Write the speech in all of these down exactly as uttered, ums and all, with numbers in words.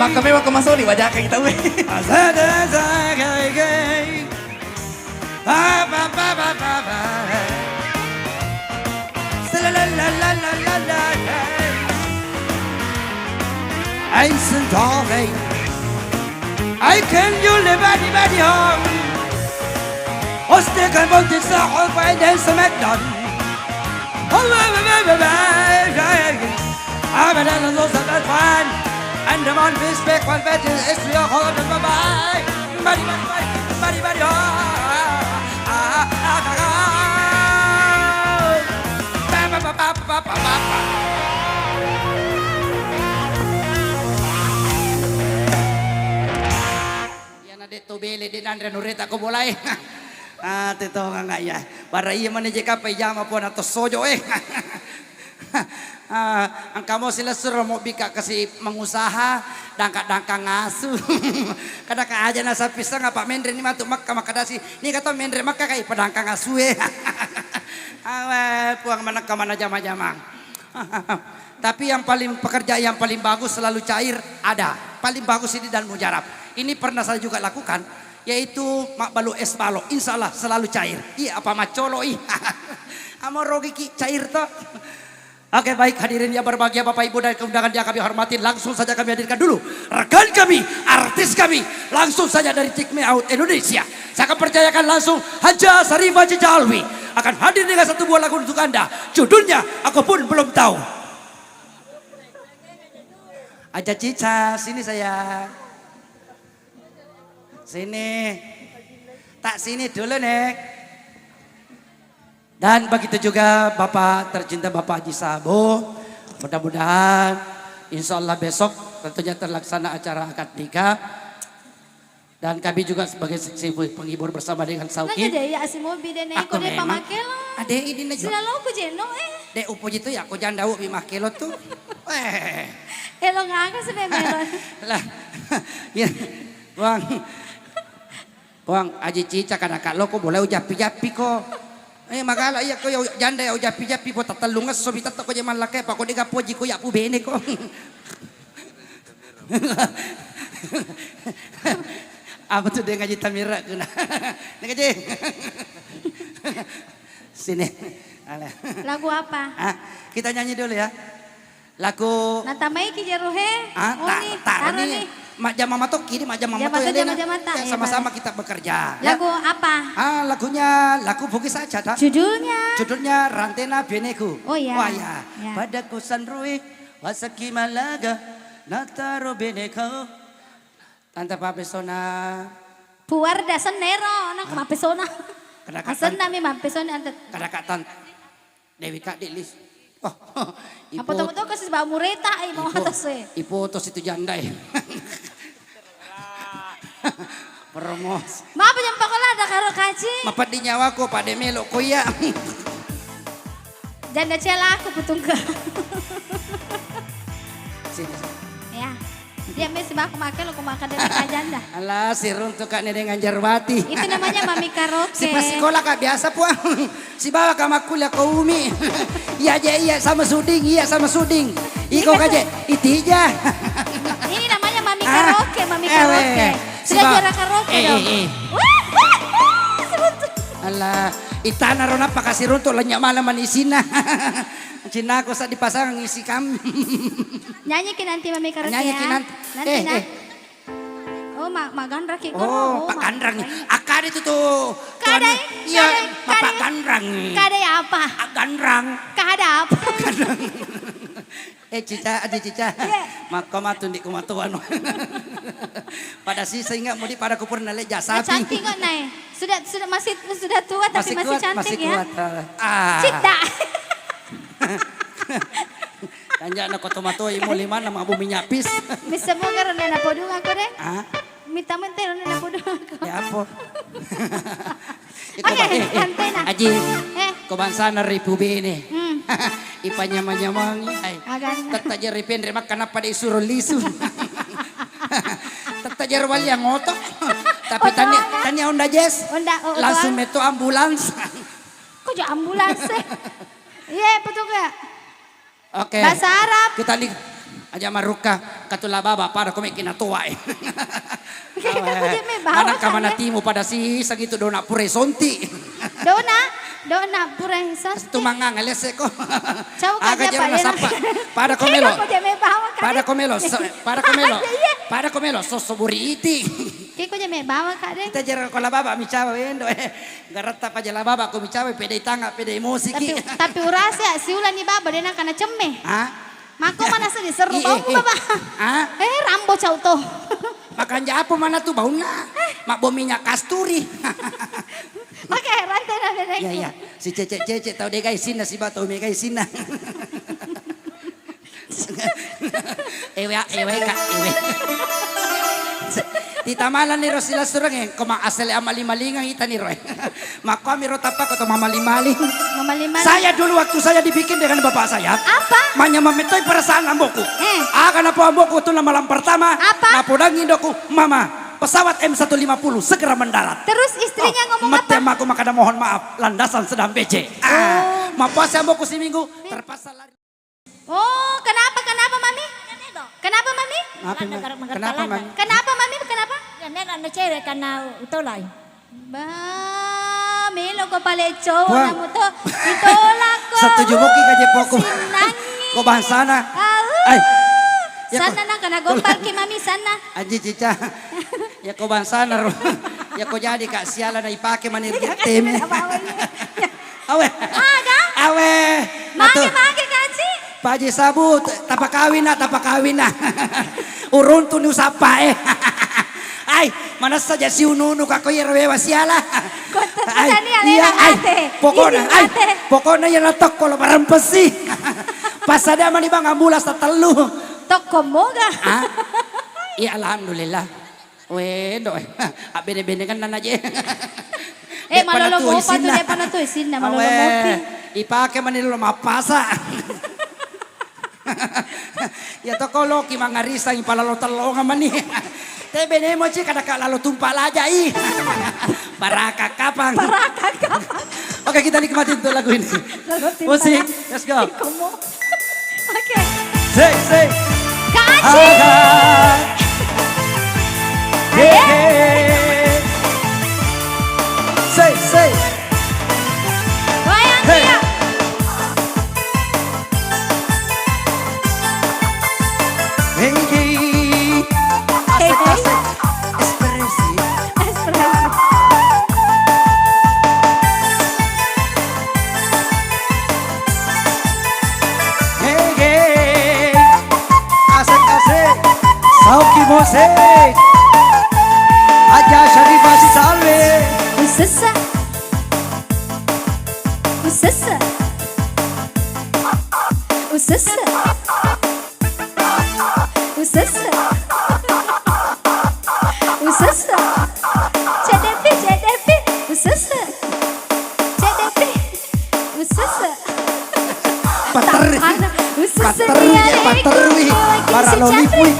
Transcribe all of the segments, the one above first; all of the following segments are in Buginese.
Maka memang ko masoli wajaka kita we. Asada sagai gai. Ba, ba, ba, ba, ba, ba. Salalalalalalala. Ein sind da, hey. I can you live anybody home. Oste kan bauti sa hol pa iden semet dan. Abadan lo sa kan fan. And the man respect one bet is your hol bye bye. Bye bye bye bye bye. Iyana de' to bele, de' nanre nureta ko bolae. Ah, te tongeng iya. Bara iya mani je kapai jama pona to sojo e. Ah, engka mo silessu ro mobbika kasi mengusaha, dangka-dangka ngasu. Kadaka aja nasa pisang apa menre ni matu Mekka, maka dasi. Ni kata menre Mekka kai padangka ngasu e. Awe, Puang manekka mana jama-jamang. Tapi yang paling, pekerja yang paling bagus selalu cair ada. Paling bagus ini dan mujarab. Ini pernah saya juga lakukan, yaitu mabbalu es balok. Insya Allah selalu cair. Iya, apa macoloi. Amo rogiki cair to. Oke, baik, hadirin yang berbahagia, Bapak Ibu dan undangan yang kami hormati, langsung saja kami hadirkan dulu rekan kami, artis kami, langsung saja dari Check Me Out Indonesia. Saya akan percayakan langsung Haja Sarifah Cica Alwi akan hadir dengan satu buah lagu untuk Anda. Judulnya Aku Pun Belum Tahu. Aja Cica, sini sayang. Sini. Tak sini dulu, Nek. Dan begitu juga Bapak tercinta Bapak Haji Sabo. Mudah-mudahan insya Allah besok tentunya terlaksana acara akad nikah. Dan kami juga sebagai seksi penghibur bersama dengan Sauki. Nang aja iya asi mobi deh, neko deh memang pamake lo. Ade ini nih. Sila lo ku jeno eh. Dek upo jitu ya, aku janda ubi make lo tuh. Eh. Eh, lo nganga sih memang. Lah. Ya. Bang. Puang, Aji Cica, kadaka loko bola ujappi-jappi ko. Eh, magala iya ko, iya janda iya ujappi-jappi, po tatellung esso mi tetto ko je mallakkai, pa ko dega poji ko iya pu bene ko. Apa tuh dia ngaji tamira kuna? Ini ngaji. Sini. Alah. Lagu apa? Ah, kita nyanyi dulu ya. Lagu Natamaiki jero he. Ah, ta-, Oni, taro taro ni. Ni. Majjama matokki ni, majjama Jama mato to, Elena. Jama-jama ta, ya, sama-sama kita bekerja. Ya. Lagu apa? Ah, lagunya, lagu Bugis aja, tak? Judulnya? Judulnya Rantena Beneku. Oh, ya. Wah, ya. Ya. Pada kusanrui, wasaki malaga, nataro beneko. Tante Papesona. Puarda sennero, nang mapesona. Kadaka tan-, asenna mi mapesona, ante. Kadaka tan-, Dewi Kak Delis. Oh, apa ipo-, tau-tau kasi ba mureta, eh, mau ipo-, atas, eh. Ipoto situ janda, eh. Permos. Maaf, jangan pakola ada karo kaci. Mapeddi nyawaku, Pak Demelo, ko iya. Janda celaku, putungka. Sini, sini. Ya. Dia mesti baku makan lo, ku makan dari kajanda. Alah, siruntu Kak Neneng Anjarwati. Itu namanya mami karaoke. Si pas sekolah Kak biasa puang. Sibawa Kak makkuliah ko umi. Iya je, iya sama suding, iya sama suding. Iko kaje, itija. Ini namanya mami karaoke, mami karaoke. Sudah juara karaoke dong. Eh, eh, eh. Wah, wah, wah, siruntu. Alah, itana ro nappa kasi runtu lenya malam manisina. Cinnaku sa dipasang isi kam. Nyanyi ki nanti mami karaoke. Nyanyi ki ya. Nanti. Nanti eh, nah. Eh. Oh, ma-, maganra ki. Oh, oh, Pak Ganrang. Akkade tu tu. Kadai, iya, kadai, Pak Ganrang. Kadai apa? Ganrang. Kada apa? Ganrang. Eh, Cica, Aji Cica. Iya. Makko matu ndi ku matu anu. Pada sisa ingat mudi pada kupur nale jasa. Cantik kok, Nay. Sudah, sudah, masih, sudah tua tapi masih kuat, cantik masih ya. Kuat. Ah. Cita. Kanjana ko tomatoi mo lima nama bu minyak pis. Bisa moga ro nena podung aku deh. Ah? Minta mentero nena podung aku. Ya apa? Iko oke, ba-, eh, eh, antena. Aji. Eh. Ko bangsana ripu bene. Hmm. Ipanyamang-nyamangi. Ai. Agana. Tetta jere penre makkana pada isuro lisu. Tetta jere wali angoto. Tapi tania, tania Honda Jazz. Honda, oh, langsung metu ambulans. Kok jo ambulans sih? Iya, betul gak? Oke. Bahasa Arab. Kita li-, Aja marukka, katula baba pada komekki natoa e. Iya, kak, kuje me bawa, manakka kak, mana ya. Timu pada siseng itu dona pura sonti. Dona, dona pura sonti. Itu mangang lese ko. Cau, kak, aga jero nasappa. Pada komelo. Kuje me bawa, kak. Pada komelo, pada komelo. Iya, iya. Pada komelo, soso buri iti. Kiko je me bawa, kak, deh. Kita jero ko la baba mi cawa wendo, eh. Garatta pa jala baba ko mi cawa, pede tanga, pede emosi ki. Tapi, tapi urasa ya, siulani baba, dena kana cemme. Hah? Mako manasa diseru bau, eh, eh. Baba. Ah? Eh, Rambo cau to. Makanja apa mana tu bauna? Mabbo minyak kasturi. Maka heran tena beneku. Iya, iya. Si cecek-cecek tau degai sinna, si batau megai sinna. Ewe, ewe, kak, ewe. Titamalan niro silasureng, eh, ko ma asale amali-malingang ita niro, eh. Makkuami ro tappa ko to mamali-maling. Mamali-maling. Saya dulu waktu saya dibikin dengan bapak saya, apa? Manyameng metoi perasaan amboku. Eh. Aga napo amboku tu malam pertama, apa? Napodangi indoku, "Mama, pesawat M satu lima puluh segera mendarat." Terus istrinya ngomong apa? Mette ammaku makana, "Mohon maaf, landasan sedang becek." Ah, oh. Mapuasa amboku seminggu, eh, terpaksa lari. Oh, kenapa, kenapa, Mami? Kenapa, Mami? Maaf, Ma. Kenapa, Mami? Kenapa, Mami? Kenapa? Ya, melo anu cewek karena utolai. Ba, melo ko pale cowok namu to, ditolak ko. Setuju moki ka je poko. Sinangi. Ko bangsana. Au. Ai. Ya ko. Sana na kana gompal ki, Mami, sana. Aji cica. Ya ko bangsana ro. Ya ko jadi kak siala na ipake mani teme. Apa-apa ini. Awe. Aga? Awe. Mage, mage, kaci. Paji Sabu, t-, tapakawinna, tapakawinna. Uruntu ni usappa, eh. Ai, manessa ja siunu-unu ka ko iyaro wewa siala. Ai, iya, ai. Pokokna, ai, pokokna iya na tokko lo barempesi. Pasada mani bang ambulans tatellu. Tokko moga. Ah? Iya, alhamdulillah. Wendo, eh. Abbene-benengenna na je. Eh, malolo mopa tu, de'pa na tu isinna, malolo mopi. Ipake mani lo mappasa. Ya toko loki mangarisang ipalalo tellonga mani. Te benemo ci kada ka lalo tumpa lajai. Baraka kapang. Baraka kapang. Oke, kita nikmati untuk lagu ini. Lagu cinta. Musik, let's go. Ikomo. Oke. Say, say. Kaci. Hai, hai. Ayo. Hey, hey. Say, say. Goyang dia. Hey, hey. Asik, asik. Ekspresi. Ekspresi. Hey, hey. Asik, asik. Sauki musik. Aja Syarifah si salve. Usessa. Usessa. Usessa. Usessa. Usessa. Cedepi, cedepi. Usessa. Cedepi. Usessa. Patterri. Patterri, patterri. Bara lolipui.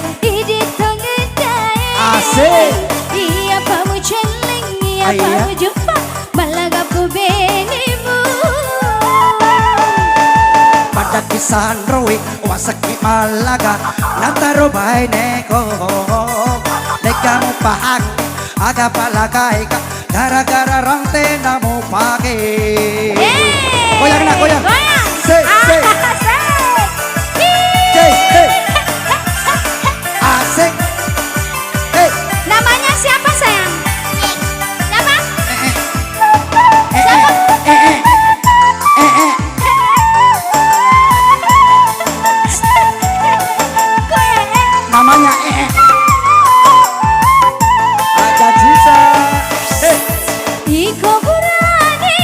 Asik. Iya pamu celleng, iya pamu jumpa. Malaga ku benemu. Pada kisanroi, wasekki malaga, nataro baineko. Degamu pahang, aga palagai ka, gara-gara rante namu pake. Yeay. Goyang nak, goyang. Goyang. Sik, sik. Asik. Cek, cek. Asik. Eh. Namanya siapa, sayang? Siapa? Eh, eh. Siapa? Eh, eh. Eh, eh. Namanya eh, eh. Ada Cisa. Eh. Iko burane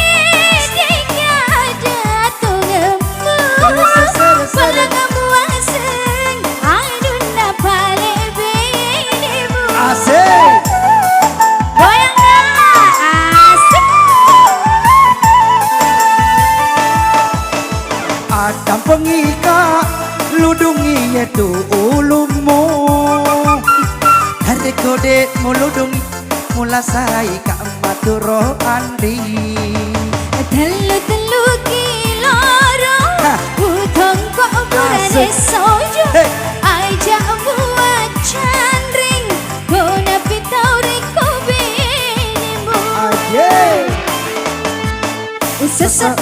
deka datang empu. Sere, sere, sere. Palang amuaseng adunna pale benemu. Asik. Goyang, Kak. Asik. Addampengika ludungi yetu ulummu. Narekko de' muludungi, mulasaika maturo anri. Tellu-tellu kiloro, hah, utongko burane sojo. Hei. Sesa.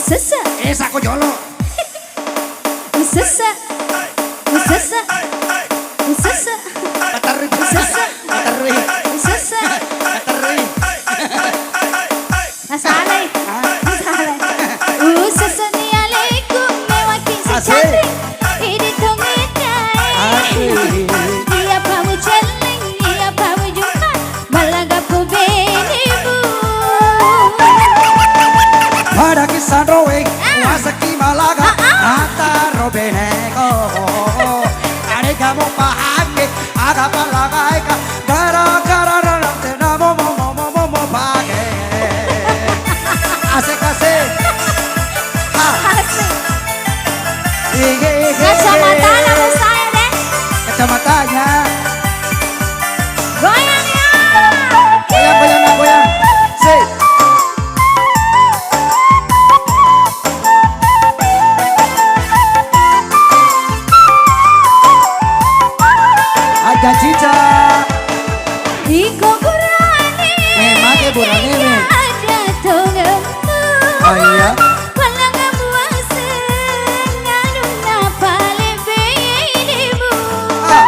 Sesa. Eh, sako jolo. Sesa. Sesa. Sesa. Baterri. Sesa. Baterri. Sesa. Baterri. Masalai. Masalai. Useseni alaiku mewaki. Asik. Secari idi tongetai. Asik. Iya pamu celeng, iya pamu jumpa, malagapu benimu. Pada kisah drawing, ah, wasaki malaga, ah, ah, ataro beneko. Ane kamu paham, aga palagai ka, gara-gara rarang tena mo, mo, mo, mo, mo, mo, pake. Asik, asik. Ha. Asik. Ige, ige, ige. Kacamatana bos saya deh. Kacamatanya. Goyang ya. Goyang, goyang, goyang. Sik. Aja cica. Iko burane. Memang ke burane, me. Aja tongenmu. Oh iya. Palang buaseng anu napale benimu. Ah.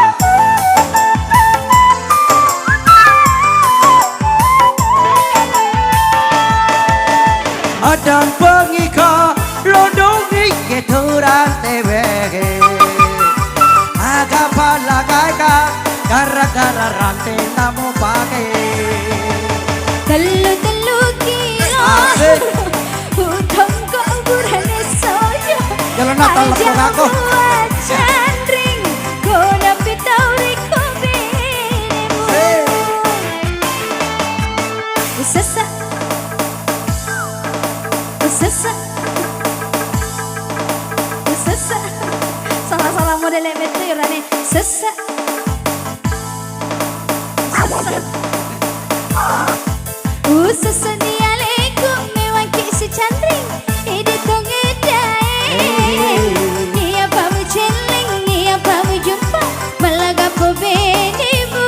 Adang pengika lodong ike turang tewe. Aga palagai ka, gara-gara rante namu pake. Tellu-tellu kilo. Asik. Utang kau burane sojo. Jalan Natal. Aja lepo aku. Buat candring, kona pitau riko benemu. Hei. Usesa. Usesa. Usesa. Salah-salah model metto yorane. Sesa. Useseni alaiku mewaki sicanring, idi tongedae. Iya pamu celleng, iya pamu jumpa, malagapo benimu.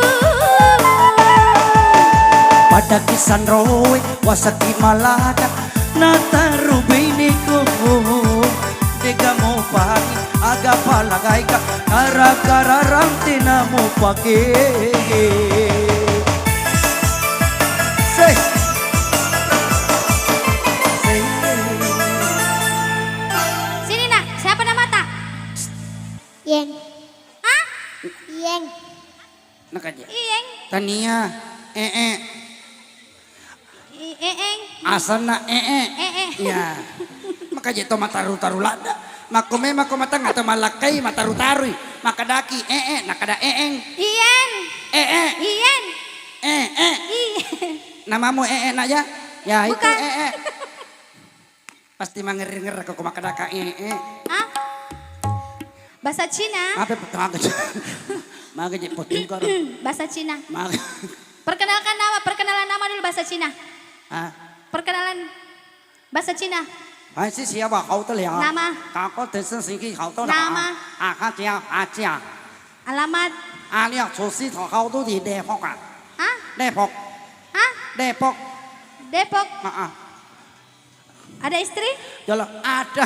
Pada kisanroe, wasaki malaga, nataru biniku. Dega mopai, aga palagai ka, gara-gara rante namu pake. Seh. Seh. Sini, Nak, siapa namata? Yeng. Hah? Yeng. Nakaje. Iyeng. Tania. Eh, eh. I-, eeng. Asanna ee. Ee. Iya. Makaje to mataru-taru ladda. Makko memang ko matengnga to malakkai mataru-tarui. Makadaki ee, nakada eeng. Iyen. Ee. Iyen. Ee. Iyen. Namamu ee, Nak, ya? Ya, itu bukan. Ee. Pasti mangerri-ngerri ko makkadaka ee. Hah? Bahasa Cina? Apa petangan? Maka je potungkar. Bahasa Cina. Maka. Perkenalkan nama, perkenalan nama dulu bahasa Cina. Hah? Perkenalan bahasa Cina. Hai, si siapa? Kau tuh lihat. Nama. Kakak desa singki kau tuh. Nama. Aha, dia, acia. Alamat. Alia, sosi, kau tuh di Depok, ah. Hah? Depok. Hah? Depok. Depok. Ah, ah. Ada istri? Jolo, ada.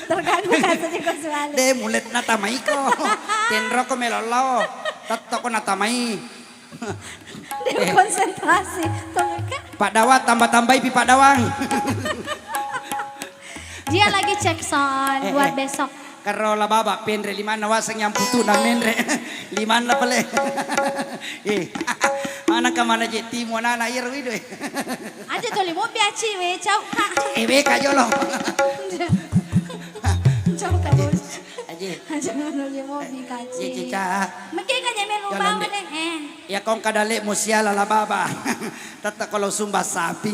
Terganggu kan tadi ko suali. De, mulet natamaiko. Tenro ko melo lao. Tetto ko natamai. De, konsentrasi. Tongka. Pak Dawang, tambah-tambahi pi Pak Dawang. Dia lagi cek sound buat besok. Karo La Baba, penre limanna waseng yang putu na menre. Limanna pale. Eh, mana ka mana je timu anak-anak iro ido, eh. Aja toli mobi aci we, cau, Kak. Eh, we, Kak, jolo. Cau, Kak, bos. Aji. Aja toli mobi, Kak, aji, aci. Cica. Mungkin kan nyamel. Jalan, ubah deh. Mana, eh. Ya, kong kadale musiala La Baba. Tette ko lo sumba sapi.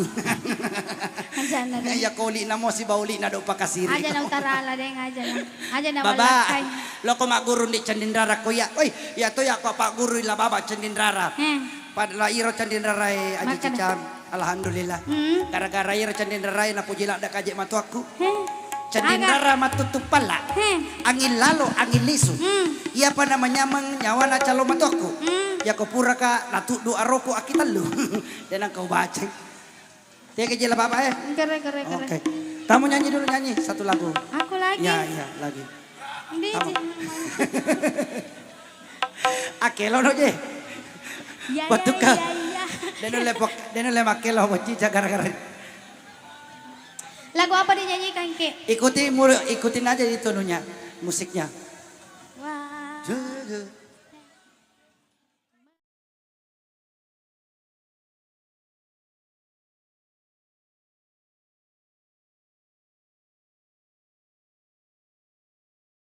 Ajana, deng. Iya, ko uli'na mo sibawa uli'na do pakasiri. Ajana utarala, deng, ajana. Ajana. Baba, malakkai. Loko magguru ndi Candinrara ko iya. Oi, iya to ya ko pagguru La Baba Candinrara. Eh. Pada la iro Candinrara e, Aji Cicang. Alhamdulillah. Hmm. Gara-gara iro Candinrara e napuji ladda kaje matuakku. Eh. Candinrara matuttu palla. He. Angin lalo, angin lisu. Hmm. Iyapa namanyameng nyawana calo matuakku. Hmm. Yako puraka natuddu aroku aki tellu. Denang kau baceng. Iya, kecil apa-apa, eh? Kere, kere, kere. Oke. Kamu nyanyi dulu, nyanyi satu lagu. Aku lagi? Ya, iya, lagi. Ini Kamu. Akelo no je. Iya, iya, iya, iya. Dia nulle pok-, dia nulle makelo, bocil, gara-gara. Lagu apa dinyanyikan, Kek? Ikuti mulu, ikutin aja itu nunya, musiknya. Wah. Jaga.